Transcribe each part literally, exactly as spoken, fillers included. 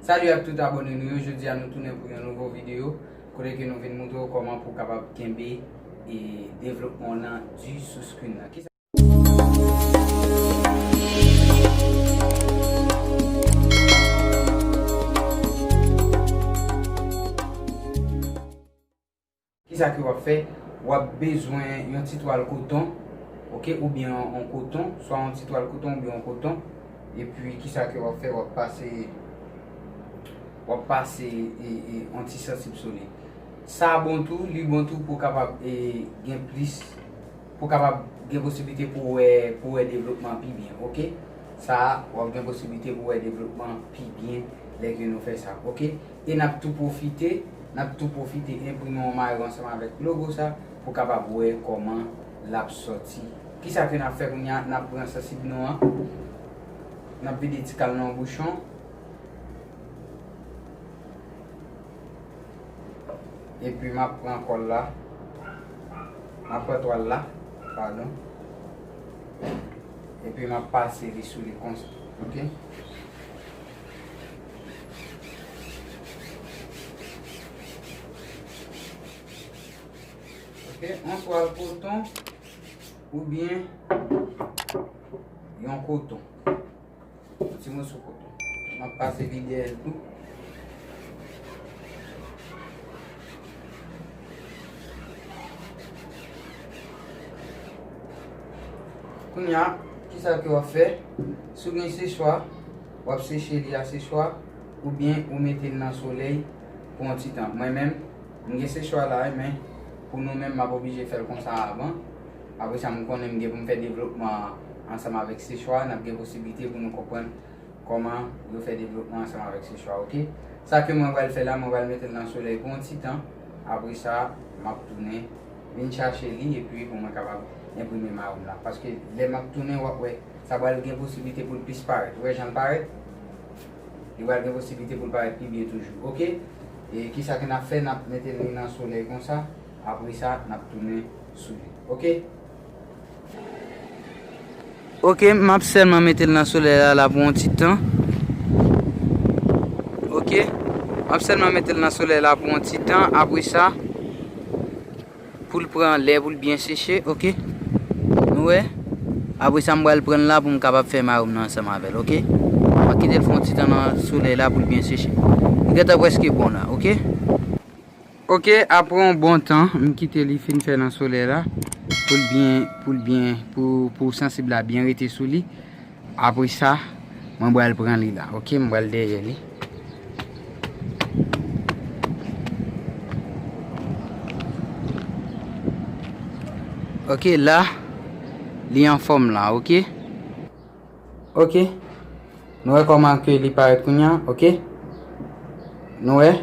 Salut ak tout abòne nou yo, jodi a nou tounen pou yon nouvo videyo, kote ke nou vin montre w kòman pou w kapab kenbe e devlopman w nan di sou screen nan. Kisa, kisa ke w ap fè? W ap bezwen yon ti twal koton, oke, oubyen yon koton, swa yon ti twal koton oubyen yon koton. Epi kisa ke w ap fè? W ap pase, w ap pase e, e, yon ti sansib sou li. Sa bon tou, li bon tou pou w kapab e, gen plis, pou w kapab gen posiblite pou w wè, pou w wè devlopman pi byen, oke? Sa a, w ap gen posiblite pou w wè devlopman pi byen lè ke nou fè sa, oke? E n ap tou pwofite, n ap tou pwofite enprime yon mayo ansanm avèk logo sa pou w kapab wè kòman l ap sòti. Kisa ke n ap fè kounye a? N ap pran sansib nou an, n ap vide ti kal nan yon bouchon, epi m ap pran kòl la, m ap pran twal la, padon, epi m ap pase li sou li konsa, oke? Oke, yon twal koton oubyen yon koton. Yon ti moso koton. M ap pase li dèyè l tou. Kounye a, kisa ke w ap fè? Si w gen sechwa, w ap seche li a sechwa, oubyen ou mete l nan solèy pou yon ti tan. Mwen menm, m gen sechwa la, men pou nou menm, m ap oblije fè l konsa avan. Apre sa, m konnen m gen pou m fè devlopman an ansanm avèk sechwa, n ap gen posiblite pou nou konprann kòman yo fè devlopman ansanm avèk sechwa, oke? Sa ke mwen pral fè la, mwen pral mete l nan solèy pou yon ti tan. Apre sa, m ap tounen vin chache li epi pou mwen kapab enprime mayo m la. Paske lè m ap tounen, w ap wè, sa pral gen posiblite pou l plis parèt. Ou wè jan l parèt? Li pral gen posiblite pou l parèt pi byen toujou, oke? E kisa ke n ap fè? N ap mete li nan solèy konsa. Apre sa, n ap tounen sou li, oke? Oke, m ap sèlman mete l nan solèy la, la pou yon ti tan. Oke, m ap sèlman mete l nan solèy la pou yon ti tan. Apre sa, pou l pran lè, pou l byen seche, oke? Nou wè? Apre sa, m pral pran l la pou m kapab fè mayo m nan ansanm avè l, oke? M ap kite l fè yon ti tan nan solèy la pou l byen seche. Li gentan prèske bon la, oke? Oke, apre yon bon tan, m kite li fin fè nan solèy la, pou l byen, pou l byen, pou, pou sansib la byen rete sou li. Apre sa, mwen pral pran li la, oke? Mwen pral dèyè li. Oke, la, li anfòm la, oke? Oke. Nou wè kòman ke li parèt kounye a, oke? Nou wè?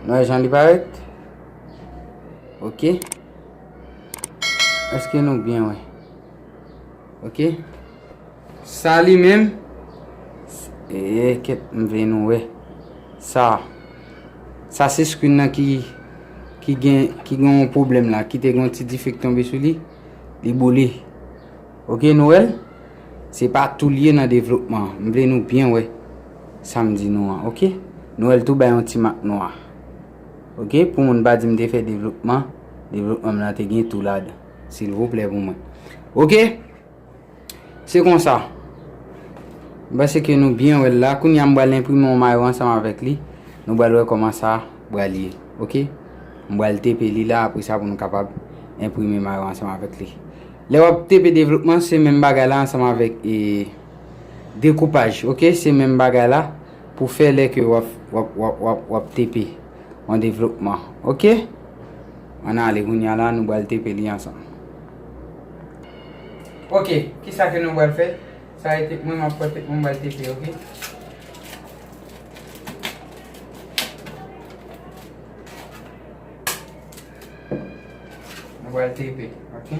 Nou wè jan li parèt? Oke. Èske nou byen wè? Oke. Sa li menm, e, kèt, m vle nou wè. Sa, sa se screen nan ki, ki gen, ki gen yon pwoblèm la, ki te gen yon ti dife k tonbe sou li, li boule. Oke, nou wè l? Se pa tou l ye nan devlopman an. M vle nou byen wè sa m di nou an, oke? Nou wè l tou bay yon ti mak nwa. Oke, pou moun pa di m te fè devlopman, devlopman m nan te gen tou ladan. Silvouplè pou mwen. Oke? Se konsa. M panse ke nou byen wè l la. Kounye a m pral enprime yon mayo ansanm avèk li. Nou pral wè kòman sa pral ye. Oke? M pral tepe li la, apre sa pou nou kapab enprime mayo ansanm avèk li. Lè w ap tepe devlopman, se menm bagay la ansanm avèk, e, dekoupaj, oke? Se menm bagay la pou fè lè ke w ap, w ap, w ap, w ap, w ap tepe yon devlopman, oke? Ann ale kounye a la, nou pral tepe li ansanm. Oke, kisa ke nou pral fè? Sa rete mwen, m ap pran tèt mwen, m pral tepe, oke? Nou pral tepe, oke?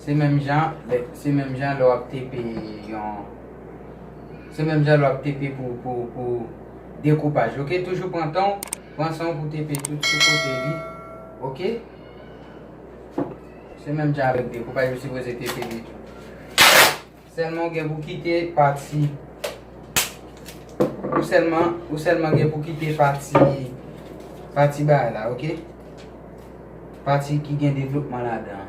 Se menm jan, lè, se menm jan lè w ap tepe yon, se menm jan lè w ap tepe pou, pou, pou dekoupaj, oke? Toujou pran tan w, pran san w pou tepe tout sou kote li, oke? Se menm jan avèk dekoupaj, ou sipoze tepe li tou. Sèlman ou gen pou kite pati. Ou sèlman, ou sèlman gen pou kite pati, pati bagay la, oke? Pati ki gen devlopman ladan.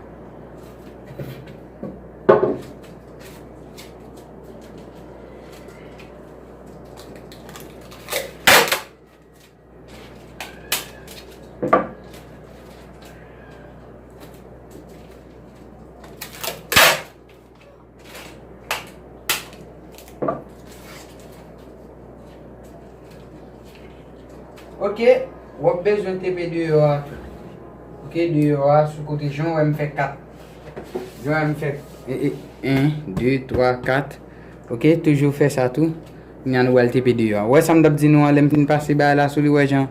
Oke, w ap bezwen tepe deyò a tou. Oke, deyò a sou kote jan w wè m fè kat. Jan w wè m fè en, de, twa, kat. Oke, toujou fè sa tou. Kounye a nou pral tepe deyò a. Ou wè sa m t ap di nou an, lè m fin pase bagay la sou li, wè jan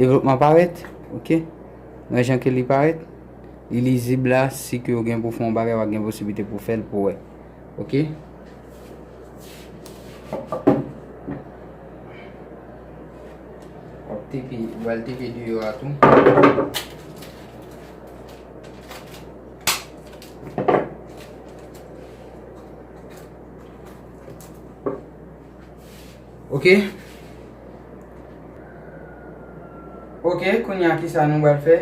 devlopman parèt. Oke, wè jan ke li parèt. Li lizib la, si ke w gen pou fè yon bagay, w ap gen posiblite pou fè l, pou wè. Oke? W ap tepe, w al tepe deyò a tou. Oke? Oke, kounye a kisa nou pral fè?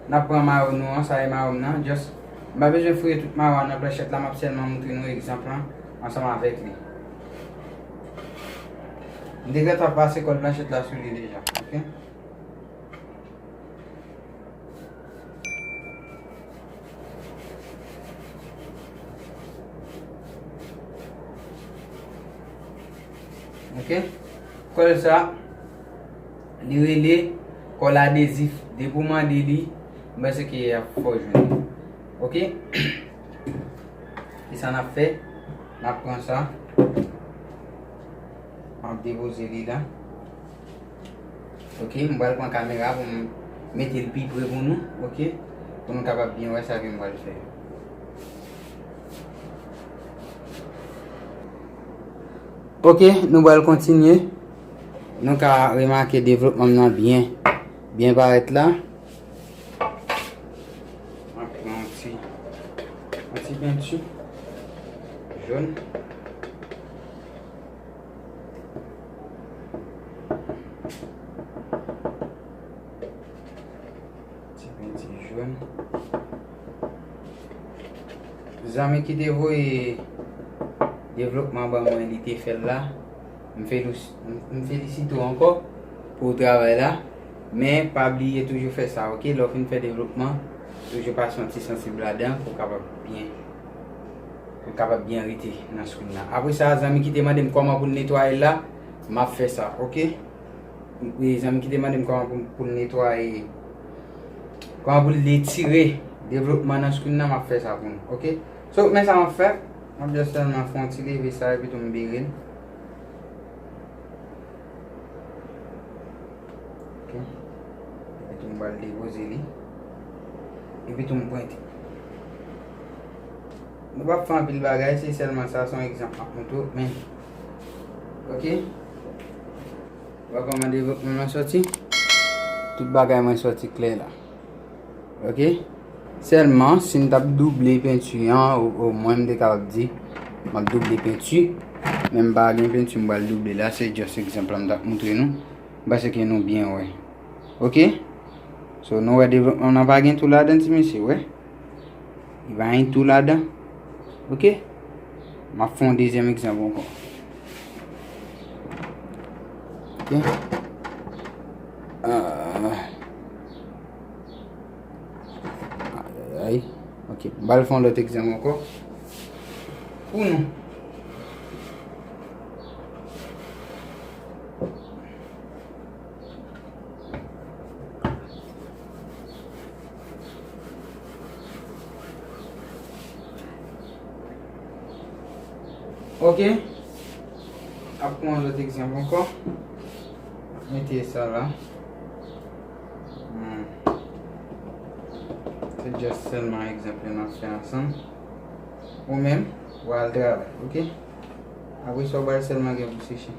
N ap pran mayo nou an, sa e mayo m nan. Just, m pa bezwen fouye tout mayo a nan planchèt la, m ap sèlman montre nou egzanp lan ansanm avèk li. M te gentan pase kòd planchèt la sou li deja, oke? Oke? Kòl sa, li rele kòl adezif. Depi w mande li, m panse ke y ap fè w jwenn li. Oke? Kisa n ap fè? N ap pran sa. M ap depoze li la. Oke, m pral pran kamera pou m mete l pi pre pou nou, oke, pou nou kapab byen wè sa ke m pral fè. Oke, nou pral kontinye. Nou ka remake devlopman nan byen, byen parèt la. M ap pran yon ti, yon ti penti jòn. Ti penti jòn. Zanmi ki te voye devlopman ban mwen, li te fè l la. M felis-, m, m felisite w ankò pou travay la. Men pa bliye toujou fè sa, oke? Lè w fin fè devlopman, toujou pase yon ti sansib ladan pou w kapab byen, pou w kapab byen rete nan screen nan. Apre sa, zanmi ki te mande m kòman pou l netwaye l la, m ap fè sa, oke? Wi, zanmi ki te mande m kòman pou, pou l netwaye, kòman pou l retire devlopman nan screen nan, m ap fè sa pou nou, oke? So, men sa m ap fè, m ap just sèlman fè yon ti leve sa, epi tou m bere l. Oke. Epi tou m pral depoze li. Epi tou m pwente. Nou p ap fè anpil bagay, se sèlman sa, se yon egzanp m ap montre w, men. Oke? Wè kòman devlopman mwen sòti? Tout bagay mwen sòti klè la. Oke? Sèlman, si m t ap double penti an, o, o mwen m te kapab di, m ap double penti, men m pa gen penti m pral double la, se just egzanp la m t ap montre nou. M panse ke nou byen wè. Oke? So, nou wè devlopman nan pa gen tou ladan, ti mesye, wè. Li pa gen tou ladan. Oke? M ap fè yon dezyèm egzanp ankò. Oke? Ah. Ay, ay, ay. Oke, m pral fè yon lòt egzanp ankò. Pou nou. Oke. Ap pran yon lòt egzanp ankò. Mete sa la. Hmm. Se just sèlman egzanp yo n ap fè ansanm. Ou menm, w al travay, oke? Apre sa, w pral sèlman gen pou seche.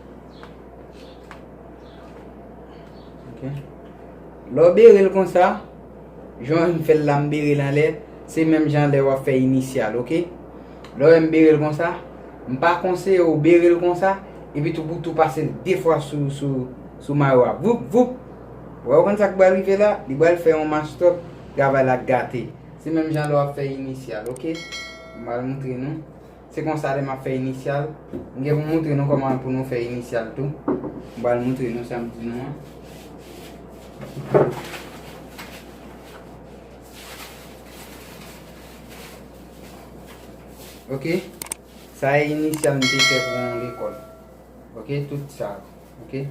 Oke? Lè w bere l konsa, jan m fè l la, m bere l anlè, se menm jan lè w ap fè inisyal, oke? Lè w wè m bere l konsa, M pa konseye w bere l konsa, epi tou pou tou pase l de fwa sou, sou, sou mayo a. Voup, voup! Wè, ou konn sa k pral rive la? Li pral fè yon mashtòk, travay la gate. Se menm jan lè w ap fè inisyal, oke? M pral moutre nou. Se konsa lè m ap fè inisyal. M gen pou moutre nou kòman pou nou fè inisyal tou. M pral moutre nou sa m di nou an. Oke? Sa e inisyal m te fè pou yon lekòl. Oke? Tout sa. Oke?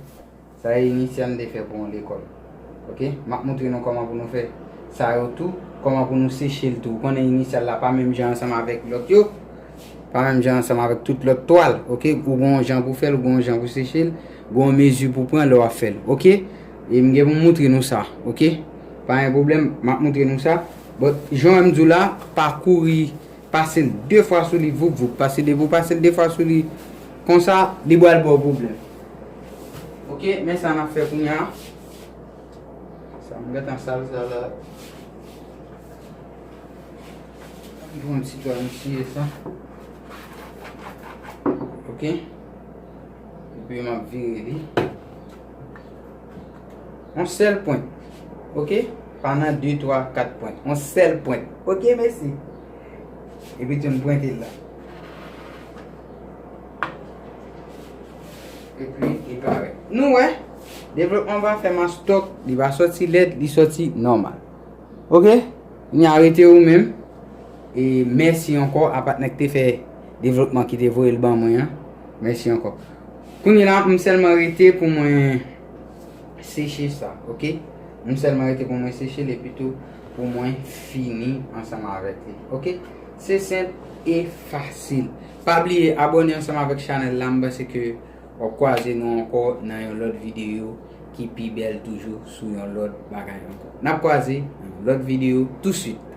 Sa e inisyal m te fè pou yon lekòl. Oke? M ap moutre nou kòman pou nou fè sa yo tou, kòman pou nou seche l tou. Ou konnen inisyal la pa menm jan ansanm avèk lòt yo. Pa menm jan ansanm avèk tout lòt twal. Oke? Ou gen yon jan pou fè l, ou gen yon jan pou seche l, gen yon mezi pou pran lè w ap fè l. Oke? E m gen pou m moutre nou sa. Oke? Pa gen pwoblèm, m ap moutre nou sa. But, jan m di w la, pa kouri. Pase l de fwa sou li, voup, voup. Pase depi w pase l de fwa sou li, konsa, li pral ba w pwoblèm. Oke, men sa n ap fè kounye a. Sa m gentan sal sa la. Bon, ti twa m siye sa. Oke. Epi m ap vire li. Yon sèl pwent. Oke? Pa nan de, twa, kat pwent. Yon sèl pwent. Oke, mèsi. Epi tou m pwente l la. Epi, li parèt. Nou wè, devlopman pa fè mashtòk, li pa sòti lèd, li sòti nòmal. Oke? Kounye a rete ou menm. E mèsi ankò a patnè ki te fè devlopman ki te voye l ban mwen an. Mèsi ankò. Kounye a la, m sèlman rete pou mwen seche sa, oke? M sèlman rete pou mwen seche l epi tou pou mwen fini ansanm avèk li, oke? Se senp e fasil. Pa bliye abòne ansanm avèk chanèl la, m panse ke w ap kwaze nou ankò nan yon lòt videyo ki pi bèl toujou sou yon lòt bagay ankò. N ap kwaze nan yon lòt videyo touswit.